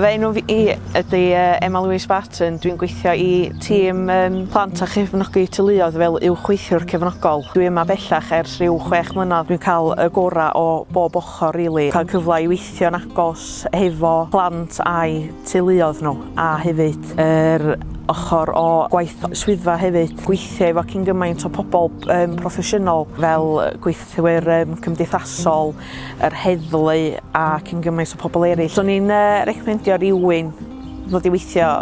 Fy enw fi ydy Emma Louise Barton, dwi'n gweithio i tîm um, plant a chefnogi teuluoedd fel uwch weithiwr cefnogol. Dwi yma bellach ers rhyw chwech mlynedd. Dwi'n cael y gorau o bob ochr rili. Cael cyfle i weithio'n agos hefo plant a'u teuluoedd nhw a hefyd yr ochr o gwaith swyddfa hefyd. Gweithio efo cyn gymaint o pobl um, proffesiynol fel gweithwyr um, cymdeithasol, yr heddlu a cyn gymaint o pobl eraill. Swn i'n uh, recomendio rhywun ddod i weithio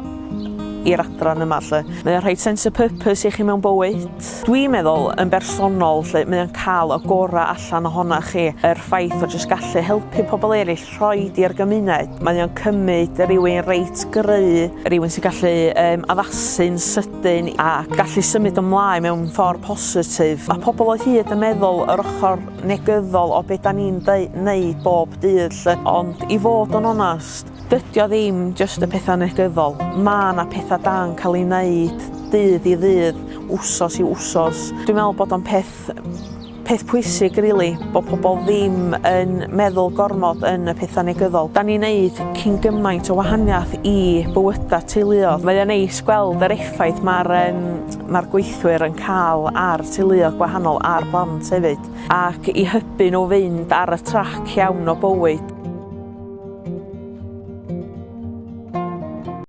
i'r adran yma 'lly. Mae o'n rhoi sense of purpose i chi mewn bywyd. Dwi'n meddwl yn bersonol 'lly mae o'n cael y gorau allan ohona chi. Yr ffaith o jyst gallu helpu pobl eraill rhoid i'r gymuned. Mae o'n cymryd rhywun reit gry, rhywun sy'n gallu um, addasu'n sydyn a gallu symud ymlaen mewn ffordd positif. Mae pobl o hyd yn meddwl yr ochr negyddol o be da ni'n neud bob dydd 'lly, ond i fod yn onast, dydy o ddim jyst y pethau negyddol. Mae 'na pethau da'n cael ei wneud dydd i ddydd, wsos i wsos. Dwi'n meddwl bod o'n peth peth pwysig rili, bod pobl ddim yn meddwl gormod yn y pethau negyddol. Da ni'n neud cyn gymaint o wahaniaeth i bywydau teuluoedd. Mae o'n neis gweld yr effaith mae'r um, mae'r gweithwyr yn cael ar teuluoedd gwahanol a'r plant hefyd, ac i hybu nhw fynd ar y trac iawn o bywyd.